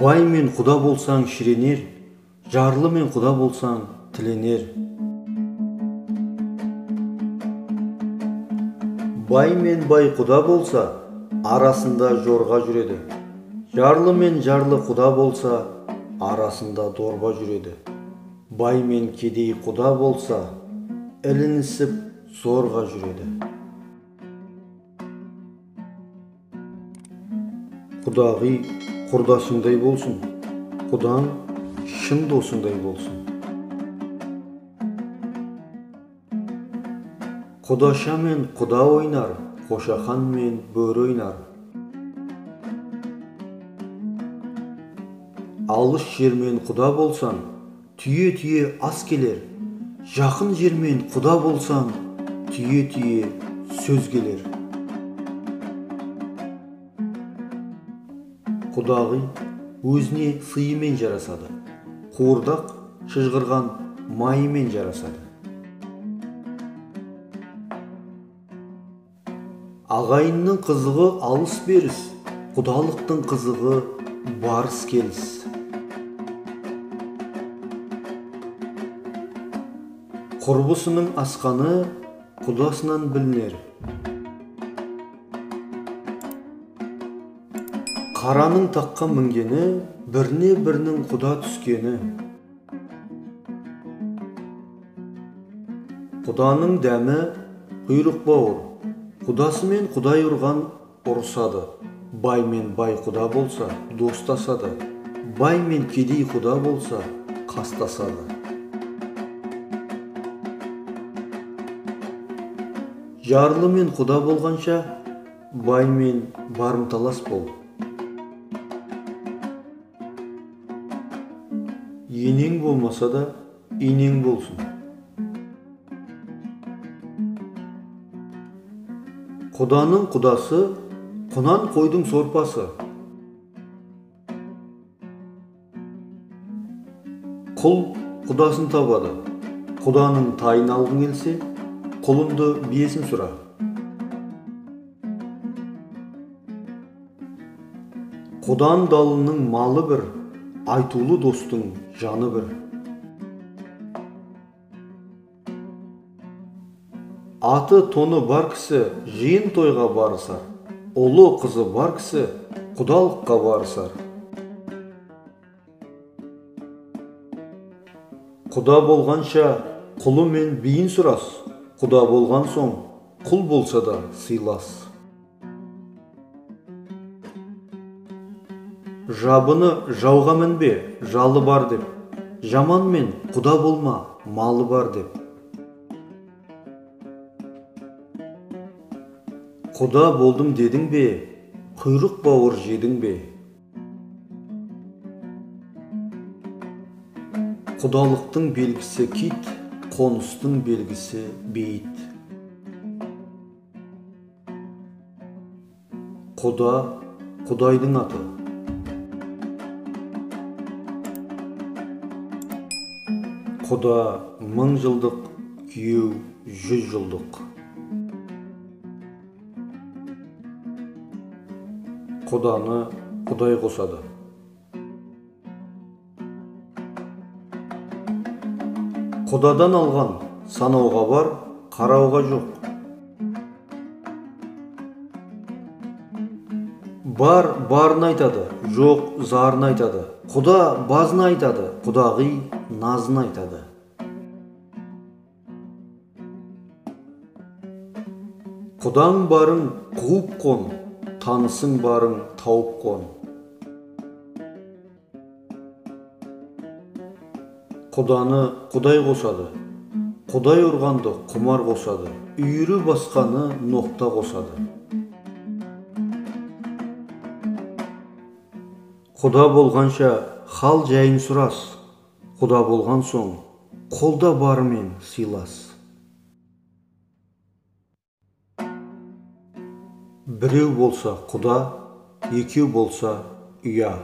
Бай мен құда болсаң шіренер, жарлы мен құда болсаң тіленер. Бай мен бай құда болса, арасында жорға жүреді. Жарлы мен жарлы құда болса, арасында дорба жүреді. Бай мен кедей құда болса, ілінісіп зорға жүреді. Құдағи құрдасыңдай болсын, құдаң шын досыңдай болсын. Құдаша мен құда ойнар, қошақан мен бөрі ойнар. Алыс жермен құда болсаң, түйе-түйе ас келер. Жақын жермен құда болсаң, түйе-түйе сөз келер. Құдағи өзіне сыйымен жарасады, қуырдақ шыжғырған майымен жарасады. Ағайынның қызығы алыс-беріс, құдалықтың қызығы барыс-келіс. Құрбысының асқаны құдасынан білінер. Қараның таққа мінгені, біріне бірінің құда түскені. Құданың дәмі құйрық бауыр, құдасымен құдай ұрған ұрысады. Бай мен бай құда болса, достасады. Бай мен кедей құда болса, қастасады. Жарлы мен құда болғанша, бай мен барымталас бол. Енең болмаса да, инең болсын. Құданың құдасы, құнан қойдың сорпасы. Құл құдасын табады. Құданың тайын алғың келсе, құлынды биесін сұра. Құдан далының малы бір, айтулы достың жаны бір. Аты тоны бар кісі жиын тойға барысар, ұлы қызы бар кісі құдалыққа барысар. Құда болғанша құлы мен биін сұрас, құда болған соң құл болса да сыйлас. Жабыны жауға мінбе, жалы бар деп, жаманмен құда болма, малы бар деп. Құда болдым дедің бе, құйрық бауыр жедің бе? Құдалықтың белгісі кит, қоныстың белгісі бейіт. Құда Құдайдың аты. Құда 1000 жылдық, күйеу 100 жылдық. Құданы Құдай қосады. Құдадан алған санауға бар, қарауға жоқ. Бар барын айтады, жоқ зарын айтады. Құда базын айтады, құдағи назын айтады. Құдаң барың қуып қон, танысың барың тауып қон. Құданы Құдай қосады, Құдай ұрғанды құмар қосады, үйірі басқаны ноқта қосады. Құда болғанша хал жайын сұрас, құда болған соң қолда барымен сыйлас. Біреу болса құда, екеу болса ұя.